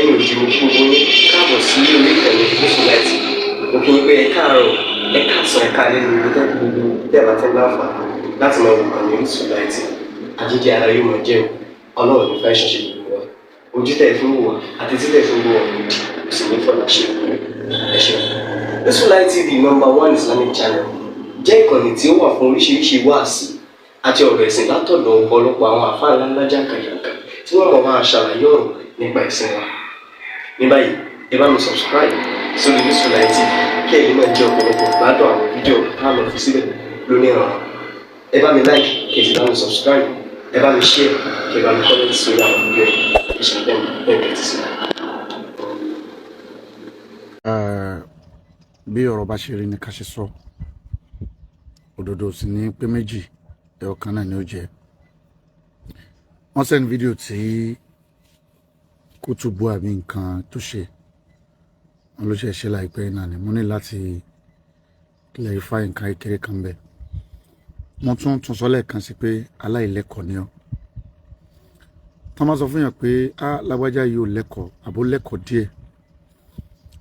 Lẹ́yìn òjì, mo kí gbogbo yín káàbọ̀ sí orí ìkànnì Orísun Light. Mo kí yín pé ẹ káàárọ̀, ẹ káàsán, ẹ káalẹ́ ní gbogbo gbogbo tẹ́ ẹ bá ti ń láǹfààní láti máa wò ìkànnì Orísun Light. Àjíjẹ ara yóò máa jẹun. Ọlọ́run ní fẹ́ ṣẹṣẹ gbogbo wa. Ojú tẹ̀ fún wò wá àti títẹ̀ fún wò wá òdì kò sì ní fọlá ṣe. Ẹ ṣeun. Orísun Light TV, number one Islamic channel, jẹ́ ìkànnì tí ó wà fún oríṣiríṣi wáàsí àti ọ̀rọ̀ ẹ̀sìn látọ̀dọ̀ ọ̀pọ̀lọpọ̀ àwọn àfáà ńláńlá jàǹkàjàǹkà tí wọ́n mọ̀ máa ṣàlàyé ọ̀rọ̀ nípa ẹ̀sìn wa. Ní báyìí, ẹ bá mi subscribe sórí Orísun Light TV kí ẹ̀yin náà jẹ́ ọ̀pọ̀lọpọ̀ gbádùn àwọn fídíò tá a lọ fi síbẹ̀ lónìí ọ̀rọ̀. Ẹ bá mi like, kí ẹ sì bá mi subscribe, ẹ bá mi share, kí ẹ bá mi comment sórí àwọn fídíò yìí. Ẹ ṣe bẹ́ẹ̀ bẹ́ẹ̀ tẹ́tí sí. Bí ọ̀rọ̀ bá ṣe rí ni ká ṣe sọ. Òdodo sì ní pé méjì, ẹyọ kan náà ni ó jẹ́. Wọ́n send fídíò tí kútùbù àbí nǹkan tó ṣe, wọn ló ṣe ṣe láìpẹ́ náà ni. Mo ní láti clarify nǹkan kékeré kan bẹ́ẹ̀. Mo tún tún sọ lẹ́ẹ̀kan sí pé aláìlẹ́kọ̀ọ́ ni ọ́. Tọ́ máa sọ fún yàn pé á lágbájá yìí ò lẹ́kọ̀ọ́ àbó lẹ́kọ̀ọ́ díẹ̀,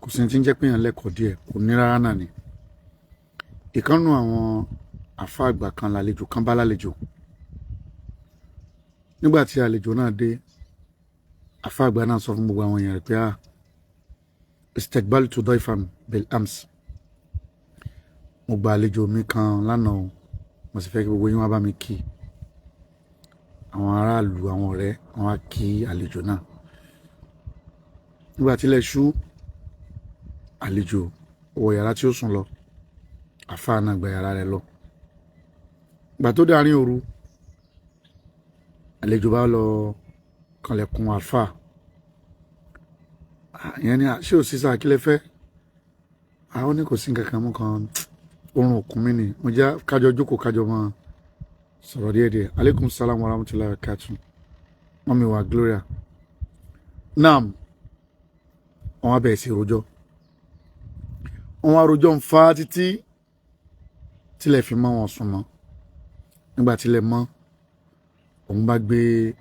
kò sí ti ń jẹ́ pé yàn lẹ́kọ̀ọ́ díẹ̀, kò ní rárá náà ni. Ìkànnù àwọn àfa àgbà kan lálejò kan bá lálejò. Nígbà tí àlejò náà dé, àfa àgbà náà sọ fún gbogbo àwọn èèyàn rẹ̀ pé, "Ah, istakbaltu dayfan bil ams, mo gba àlejò mi kan lánàá o, mo sì fẹ́ kí gbogbo yín wá bá mi kí." Àwọn aráàlú, àwọn ọ̀rẹ́ wọn wá kí àlejò náà. Nígbà tí ilẹ̀ ṣú, àlejò wọ yàrá tí ó sùn lọ, àfáà náà gba yàrá rẹ̀ lọ. Ìgbà tó dáàrin òru, àlejò bá lọ kanlẹ̀kùn àfáà. Ìyẹn ni, "Ṣé ò sí sáà? Kí lẹ fẹ́?" Àwọn ní kò sí nǹkan kan mú kan, oorun òkun mi ni, mo jẹ́ kájọ jókòó, kájọ mọ́ sọ̀rọ̀ díẹ̀díẹ̀. Aleykum salam wa rahmatulahi wa barakatuh, mummy wa Gloria. Naam, wọ́n wá bẹ̀rẹ̀ sí rojọ́. Wọ́n wá rojọ́ ń fa títí tílẹ̀ fi mọ́, wọn sùn mọ́. Nígbà tílẹ̀ mọ́, òun bá gbé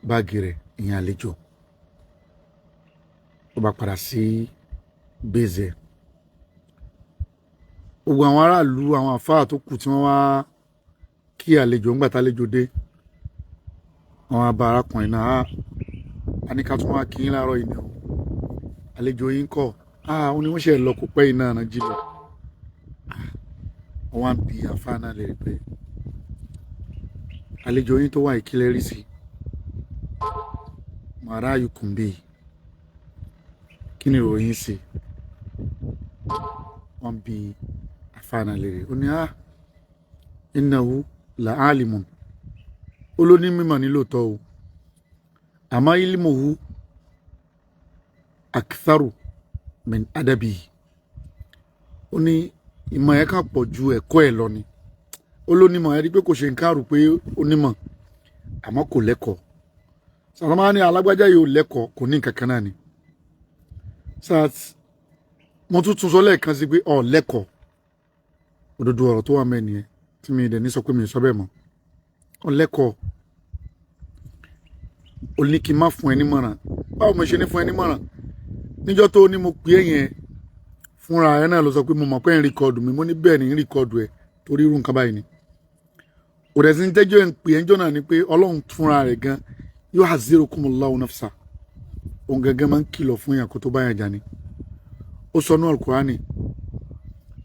báàgì rẹ̀, ìyẹn àlejò, ó bá padà sí bẹ́ẹ̀zẹ̀. Gbogbo àwọn aráàlú, àwọn àfáà tó kù tí wọ́n wá kí àlejò ńgbà tálejò dé, wọ́n wá bá arákùnrin náà, "A ní ká tún wá kí yín láàárọ̀ yìí ni o. Àlejò yín kọ́?" "Ah," ó ní, "wọ́n ṣe lọ kó pẹ́ yìí náà náà jí lọ." Wọ́n wá ń bi àfáà náà lè rí pé, "Àlejò yín tó wà, ìkílẹ̀ rí sí màrá ayùkùn bíi kí ni ìròyìn sí?" Wọ́n bi àfáà náà lè rí. Ó ní, "Ah, innahu la alimun." Ó ló ní mímọ̀ ní lóòótọ́ o, àmọ́ ilmuhu aktharu min adabi. Ó ní ìmọ̀ ẹ̀ kàn pọ̀ ju ẹ̀kọ́ ẹ̀ lọ ni. Ó ló nímọ̀ ẹ̀ rí pé kò ṣe nǹkan àrò pé ó nímọ̀, àmọ́ kò lẹ́kọ̀ọ́. Sàlámà ní alágbájá yìí ò lẹ́kọ̀ọ́, kò ní nǹkan kan náà ni. Sat mo tún tún sọ lẹ́ẹ̀kan sí pé ọ̀ lẹ́kọ̀ọ́. Òdodo ọ̀rọ̀ tó wà mẹ́ni ẹ̀ tí mi dẹ̀ ní sọ pé mi ò sọ bẹ́ẹ̀ mọ́. Ọ̀ lẹ́kọ̀ọ́. Ó ní kí n má fún ẹ nímọ̀ràn. Báwo mo ṣe ní fún ẹ nímọ̀ràn níjọ́ tó ní mo pè é yẹn? Fúnra ẹ náà ló sọ pé mo mọ̀ pé ń record mi. Mo ní bẹ́ẹ̀ ni, ń record ẹ torí irú nǹkan báyìí ni. Kò dẹ̀ sí ní tẹ́jọ́ ẹ̀ ń pè é ńjọ́ náà ni pé Ọlọ́run fúnra rẹ̀ gan yuhazzirukumullahu nafsa. Òun gangan máa ń kìlọ̀ fún yàn kó tó bá yàn jà ni. Ó sọ ní Al-Qur'ani,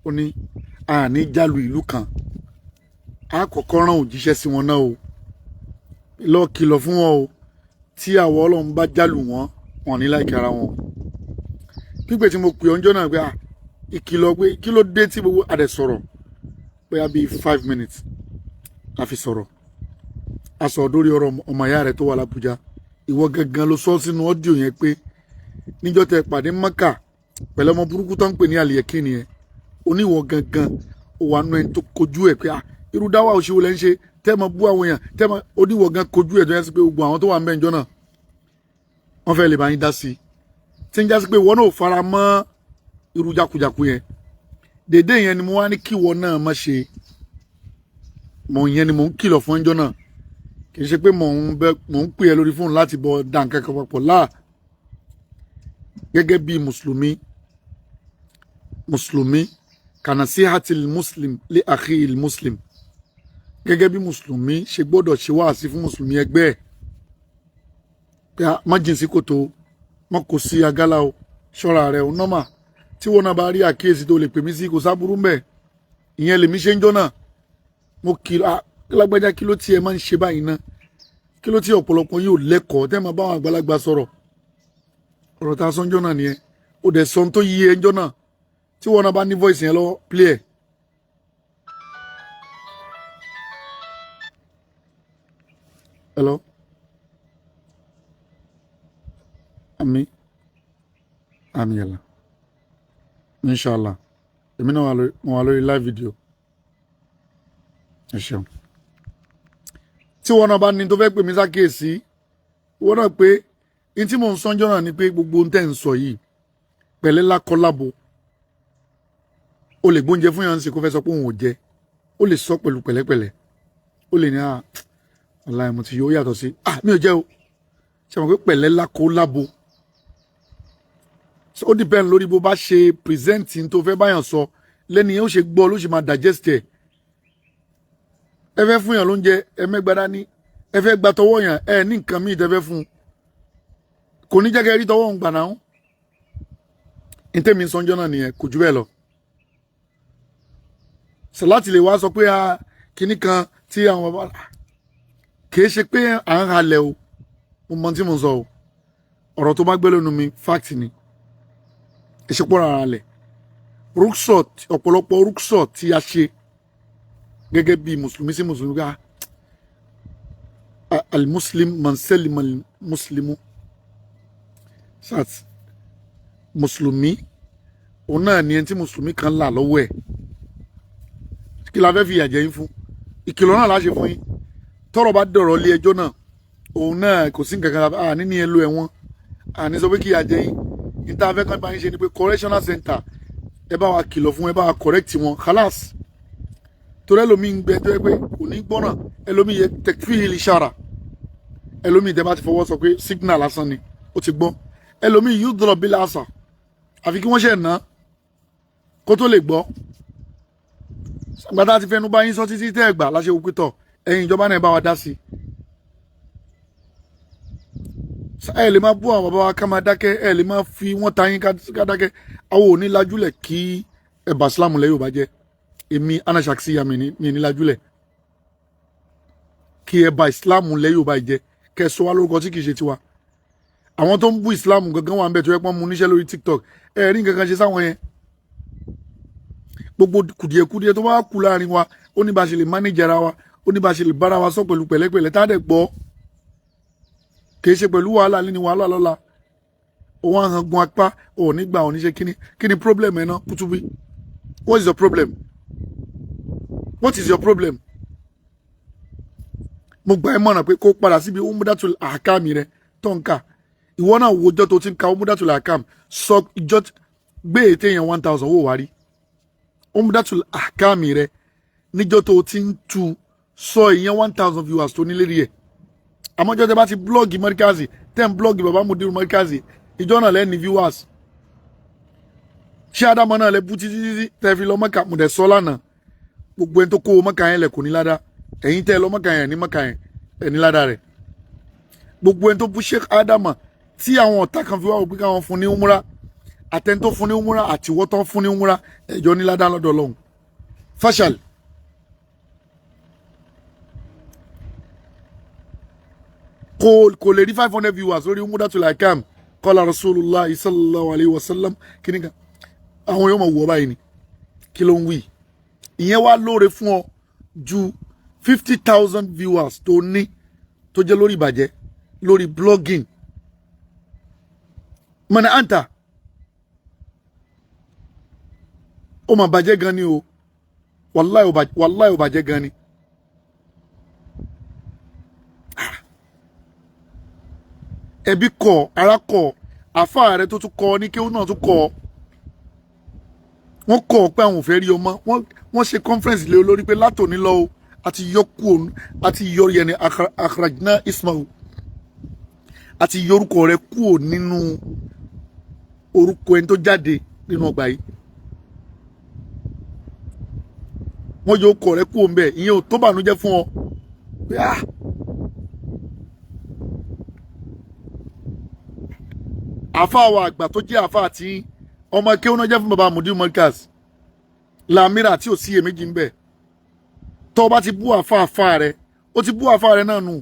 ó ní àní jálù ìlú kan, a kọ́kọ́ rán òjíṣẹ́ sí wọn náà o, lọ́ọ́ kìlọ̀ fún wọn o. Tí àwọ̀ Ọlọ́run bá jálù wọn, wọn ní láìkí ara wọn. Pípẹ́ tí mo pè ọ́ ńjọ́ náà pé ìkìlọ̀ pé kí ló dé tí gbogbo àdẹ sọ̀rọ̀ bóyá bíi 5 minutes la fi sọ̀rọ̀. A sọ̀rọ̀ lórí ọ̀rọ̀ ọmọ ìyá rẹ̀ tó wà lábújá. Ìwọ gangan ló sọ sínú audio yẹn pé níjọ́ tẹ pàdé Mọ́kà pẹ̀lú ọmọ burúkú tó ń pè ní àlìyẹ̀kí nìyẹn, oníwọ̀ gangan ó wà nù ẹni tó kojú ẹ̀ pé ah, irú dáwà òṣìwò lẹ́ ń ṣe tẹ́ mọ bú àwọn èèyàn tẹ́ mọ. Oníwọ̀ gan kojú ẹ̀ tó yẹ sí pé gbogbo àwọn tó wà ń bẹ̀ ńjọ́ náà, wọ́n fẹ́ lè bá yín dá sí i, tí ń jásí pé ìwọ náà ò fara mọ́ irú jákujàku yẹn. Dèdè yẹn ni mo wá ní kí ìwọ náà má ṣe mọ̀. Yẹn ni mò ń kìlọ̀ fún ẹjọ́ náà. Kì í ṣe pé mò ń bẹ, mò ń pè ẹ́ lórí fóònù láti bọ dá nǹkan kan papọ̀ láà. Gẹ́gẹ́ bí mùsùlùmí, mùsùlùmí kanasihatil muslim li akhil muslim, gẹ́gẹ́ bí mùsùlùmí ṣe gbọ́dọ̀ ṣe wáàsí fún mùsùlùmí ẹgbẹ́ ẹ̀ pé má jìn sí kòtò, má kò sí agálà o, ṣọ́ra rẹ o. Nọ́mà tí wọn náà bá rí àkíyèsí tó lè pè mí sí, kò sábúrú mbẹ. Ìyẹn lèmi ṣe ń jọ́ náà. Mo kì í lágbájá, kí ló tiẹ̀ máa ń ṣe báyìí ná? Kí ló tí ọ̀pọ̀lọpọ̀ yóò lẹ́kọ̀ọ́ tẹ́ máa bá àwọn àgbàlagbà sọ̀rọ̀? Ọ̀rọ̀ tá a sọ ń jọ́ náà nìyẹn. Ó dẹ̀ sọ tó yí ẹ ń jọ́ náà. Tí wọn náà bá ní voice yẹn lọ́wọ́, play ẹ̀. Hello. Àmín. Àmín yàlla. Inshallah. Èmi náà mo wà lórí live video. Ẹ ṣeun. Tí wọn náà bá ní tó fẹ́ pè mí sákèésí, wọn náà pé ní tí mò ń sọ́njọ́ náà ni pé gbogbo ohun tẹ́ ń sọ yìí pẹ̀lẹ́ lákọlábo. O lè gbóúnjẹ fún yàn ń sè kó fẹ́ sọ pé òun ò jẹ. O lè sọ pẹ̀lú pẹ̀lẹ́pẹ̀lẹ́. O lè ní à aláì mo ti yóò yàtọ̀ sí ah mi ò jẹ́ o. Ṣe mọ̀ pé pẹ̀lẹ́ lákọlábo. Ó depend lórí bó bá ṣe present tó fẹ́ báyàn sọ lẹ́ni yẹn ó ṣe gbọ́ ló ṣe máa digest ẹ̀. Ẹ fẹ́ fún yàn lóúnjẹ, ẹ mẹ́gbàá dání, ẹ fẹ́ gba tọwọ́ yàn, ẹ ní nǹkan míì tẹ́ fẹ́ fún un, kò ní jẹ́ kẹ́ rí tọwọ́ ń gbà náà. Ní tèmi sọ́njọ́ náà nìyẹn, kò jù bẹ́ẹ̀ lọ. Sọ láti lè wá sọ pé a kinní kan tí àwọn bàbá kì í ṣe pé à ń halẹ̀ o, mo mọ tí mo sọ o. Ọ̀rọ̀ tó bá gbé lẹ́nu mi fact ni. Ìṣepọ̀ ara rẹ̀ rúksọ̀, ọ̀pọ̀lọpọ̀ rúksọ̀ tí a ṣe gẹ́gẹ́ bí mùsùlùmí sí mùsùlùmí ká alimuslim manselima muslimu sat mùsùlùmí òun náà ni ẹni tí mùsùlùmí kan là lọ́wọ́ ẹ̀. Kí la fẹ́ fi ìyà jẹ yín fún? Ìkìlọ̀ náà la ṣe fún yín. Tọ́rọ̀ bá dọ̀rọ̀ lé ẹjọ́ náà, òun náà kò sí nǹkan kan àní ní ẹ lo ẹ̀wọ̀n, àní sọ pé kí ìyà jẹ yín. Níta fẹ́ kàn bá yín ṣe ni pé correctional center, ẹ bá wa kìlọ̀ fún, ẹ bá wa correct wọn, khalas. Torí ẹlòmíì ń gbẹ tó yẹ pé kò ní gbọ́ràn, ẹlòmíì yẹ tẹkfíìlì ṣara, ẹlòmíì tẹ bá ti fọwọ́ sọ pé signal lásán ni ó ti gbọ́, ẹlòmíì yóò dọ̀rọ̀ bí lásà àfi kí wọ́n ṣe ná kó tó lè gbọ́. Gbàtà ti fẹnu bá yín sọ títí tẹ́ ẹ̀ gbà láṣẹ òkú tọ̀, ẹ̀yin ìjọba náà bá wa dá sí i. Ẹ lè máa bú àwọn bàbá wa ká máa dákẹ́, ẹ lè máa fi wọ́n ta yín ká dákẹ́. Àwọn ò ní lajúlẹ̀ kí ẹ̀bà sílámù lẹ́yìn ò bá jẹ́. Èmi anashaksiya mi ní lajúlẹ̀ kí ẹ̀bà ìsìlámù lẹ́yìn ò bá jẹ́, kẹ́ ẹ sọ wá lórúkọ tí kì í ṣe tiwa. Àwọn tó ń bú ìsìlámù gangan wà ń bẹ̀ tó yẹ pọ́n mu níṣẹ́ lórí TikTok, ẹ rí nǹkan kan ṣe sáwọn yẹn. Gbogbo kùdìẹ̀kudìẹ̀ tó bá kú láàrin wa, ó ní bá ṣe lè mánéjì ara wa, ó ní bá ṣe lè bára wa sọ pẹ̀lú pẹ̀lẹ́pẹ̀lẹ́ tá a dẹ̀ gbọ́. Kì í ṣe pẹ̀lú wàhálà ní wàhálà lọ́la. Òun àhàn gun apá, òun nígbà òun níṣe kíní kíní problem ẹ̀ náà Kutubi. What is your problem? What is your problem? Mo gbà ẹ́ mọ̀ràn pé kó padà síbi Umdatul Ahkam rẹ tó ń kà. Ìwọ náà wo ọjọ́ tó ti ń ka Umdatul Ahkam, sọ ìjọ gbé ètè yẹn 1000 wò wá rí. Umdatul Ahkam rẹ níjọ́ tó ti ń tu sọ ìyẹn 1000 viewers tó ní lérí ẹ̀. Àmọ́jọ́ tẹ bá ti blọ́ọ̀gì Markazi, tẹ́ ń blọ́ọ̀gì bàbá Mudiru Markazi, ìjọ náà lẹ́ni viewers. Ṣé Ádámọ̀ náà lẹ bú títí títí tẹ́ fi lọ Mọ́kà? Mo dẹ̀ sọ lánàá, gbogbo ẹni tó kó o Mọ́kà yẹn lẹ̀ kò ní ládàá. Ẹ̀yin tẹ́ ẹ lọ Mọ́kà yẹn ní Mọ́kà yẹn ẹ̀ ní ládàá rẹ̀. Gbogbo ẹni tó bú Sheikh Ádámọ̀ tí àwọn ọ̀tá kan fi wá òpin káwọn fún ní umra, àtẹni tó fún ní umra àtiwọ́ tó fún ní umra, ẹ̀jọ́ ní ládàá lọ́dọ̀ Ọlọ́run. Fashal. Kò lè rí 500 viewers lórí Umdatul Ahkam kọ́lá Rasulullah sallallahu alayhi wa sallam kíní kan àwọn yóò mọ̀ wọ́ báyìí ni kí ló ń wí. Ìyẹn wá lóore fún ọ ju 50,000 viewers tó ní tó jẹ́ lórí ìbàjẹ́ lórí blogging. Mọ̀nà àǹtà ó mà bàjẹ́ gan ni o, wàláì ó bàjẹ́ gan ni. Ẹbí kọ, ara kọ, àfáà rẹ tó tún kọ ní kéwú náà tún kọ, wọ́n kọ pé àwọn ò fẹ́ rí ọmọ. Wọ́n ṣe conference lé olórí pé látòní lọ o, àti yọ kú òun, àti yọ yẹn akhrajna ismahu, àti yorùkọ rẹ kú ò nínú orúkọ ẹni tó jáde nínú ọgbà yìí. Wọ́n yọ ọkọ rẹ kúrò ńbẹ̀, ìyẹn ò tó bànújẹ́ fún ọ pé ah, àfa wa àgbà tó jẹ́ àfa àti ọmọ kéwọn náà jẹ́ fún baba Mudir Markaz Lamira tí ò sí iyèméjì ńbẹ̀. Tó bá ti bú àfa àfa rẹ, ó ti bú àfa rẹ náà nù.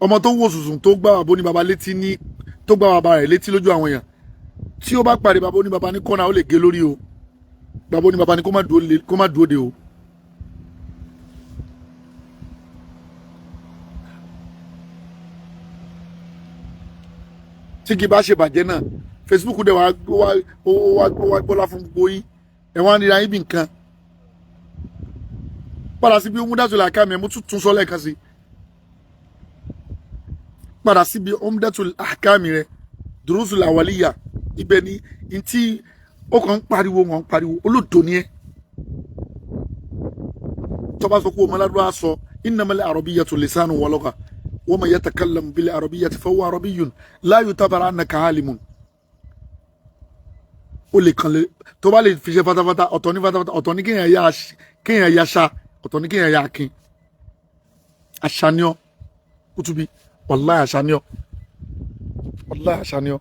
Ọmọ tó wò sùsùn tó gbá bàbá oníbàbá létí ní tó gbá bàbá rẹ̀ létí lójú àwọn èèyàn, tí ó bá pàdé bàbá oníbàbá ní kọ́nà, ó lè gé lórí o. Bàbá oníbàbá ní kó má dúró de o. Tí kì bá ṣe bàjẹ́ náà, Facebook dẹ̀ wá wá gbọ́lá fún gbogbo yín, ẹ̀ wá ń ríra yín bí nǹkan. Padà síbi Umdatul Ahkam ẹ̀, mú tuntun sọ lẹ́ẹ̀kan sí. Padà síbi Umdatul Ahkam rẹ̀, Durusul Awaliya, ibẹ̀ ni ntí ó kàn ń pariwo, wọn ń pariwo olódò ni ẹ. Tọ́ba sọ pé o mọ́ládùá sọ innamal arabiyyatu lisanun wa lugha wa man yatakallam bil arabiyyati fahuwa arabiyyun la yutabar annaka alimun. O lè kàn lè tó bá lè fi ṣe fatafata, ọ̀tọ̀ ní fatafata, ọ̀tọ̀ ní kéèyàn ya ṣá, ọ̀tọ̀ ní kéèyàn ya akin. Aṣaniọ́ Kutubi, wàláhì aṣaniọ́, wàláhì aṣaniọ́.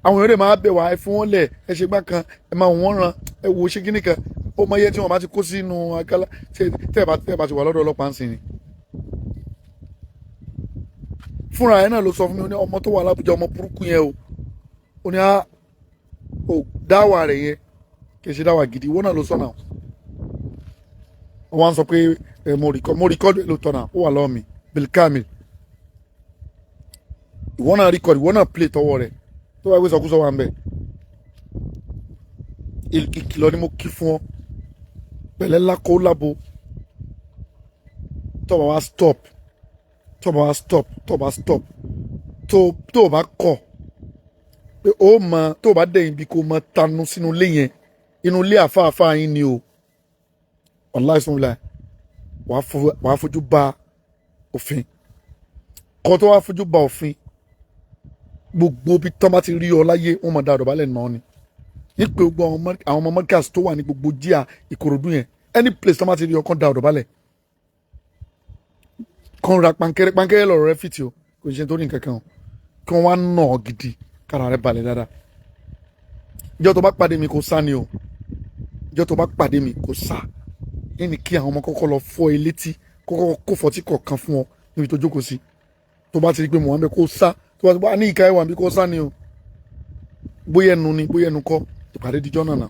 Àwọn èèyàn rẹ̀ máa bẹ̀ wá, ẹ fún wọn lẹ̀, ẹ ṣe gbá kan, ẹ máa wọ́n ran, ẹ wò ó ṣe kíní kan. Ó mọ iye tí wọn bá ti kó sínú akálá tẹ́ ẹ bá ti wà lọ́dọ̀ ọlọ́pàá ń sìn ni. Fúnra ẹ náà ló sọ fún mi, ó ní ọmọ tó wà lábújá, ọmọ burúkú yẹn o, ó ní á ò dáwà rẹ̀ yẹn kì í ṣe dáwà gidi. Ìwọ náà ló sọ náà, wọ́n á sọ pé mo rìkọ́dù ẹ̀ ló tọ̀ náà, ó wà lọ́wọ́ mi bilkamil. Ìwọ náà rìkọ́dù, ìwọ náà play tọwọ́ rẹ̀ tó bá gbé sọkúsọ wà ń bẹ̀. Ìkìlọ̀ ni mo kí fún ọ, pẹ̀lẹ́ lákòó lábo. Tó bá wá stop, tó bá wá stop, tó bá stop, tó bá kọ̀ pé ó mọ, tó bá dẹ̀yìn bí kò mọ tanu sínú ilé yẹn, inú ilé àfáàfáà yín ni o. Wàláhì sùnwìlà, wàá fojú ba òfin kọ́, tó wàá fojú ba òfin. Gbogbo bí tọ́ bá ti rí ọ láyé, wọ́n máa da àdọ̀bálẹ̀ náà ni. Nípe gbogbo àwọn ọmọ Markaz tó wà ní gbogbo jíà Ìkòròdú yẹn, any place tọ́ bá ti rí ọ, kàn da àdọ̀bálẹ̀, kàn ra pankẹ́rẹ́. Pankẹ́rẹ́ lọ̀rọ̀ rẹ fìtì o, kò ṣe torí nǹkan kan o, kí wọ́n wá nà ọ́ gidi kára rẹ balẹ̀ dáadáa. Ìjọ tó bá pàdé mi kò sá ni o, ìjọ tó bá pàdé mi kò sá ní kí àwọn ọmọ kọ́kọ́ lọ fọ́ ẹ létí, kọ́kọ́ kó fọ́tí kọ̀ọ̀kan fún ọ níbi tó jókòó sí. Tó bá ti rí pé mò ń bẹ kó sá, tó bá ti bá ní ìka ẹwà bí kò sá ni o, bóyá ẹnu ni bóyá ẹnu kọ́, ìpàdé dijọ́ nànà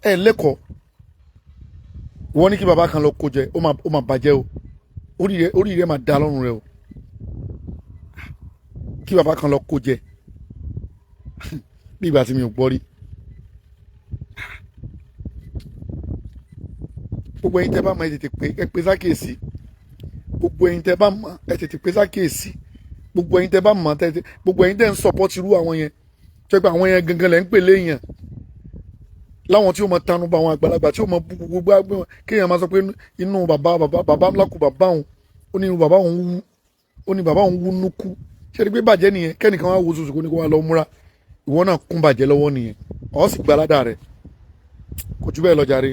ẹ lẹ́kọ̀ọ́. Wọ́n ní kí bàbá kan lọ kó jẹ, ó máa bàjẹ́ o, orí rẹ máa da lọ́rùn rẹ o. Kí bàbá kan lọ kó jẹ bí ìgbà tí mi ò gbọ́ rí. Gbogbo ẹ̀yin tẹ́ bá mọ̀, ẹ tètè pé, ẹ pé sákèsí. Gbogbo ẹ̀yin tẹ́ bá mọ̀, ẹ tètè pé sákèsí. Gbogbo ẹ̀yin tẹ́ bá mọ̀, tètè, gbogbo ẹ̀yin tẹ́ ń sọpọ́tì irú àwọn yẹn, tó yẹ pé àwọn yẹn gangan lẹ̀ ń pè léèyàn, láwọn tí ó mọ tanu bá àwọn àgbàlagbà, tí ó mọ bú gbogbo àgbẹ̀ wọn, kéèyàn máa sọ pé inú bàbá bàbá bàbá ńlá kù bàbá òun, ó ní inú bàbá òun wú, ó ní bàbá òun wú núkú. Ṣé ẹni pé bàjẹ́ nìyẹn? Kẹ́nìkan wá wo sùsù kó ní kó wá lọ múra, ìwọ náà kún bàjẹ́ lọ́wọ́ nìyẹn, ọ̀ sì gbalada rẹ̀ kò jù bẹ́ẹ̀ lọ jàre.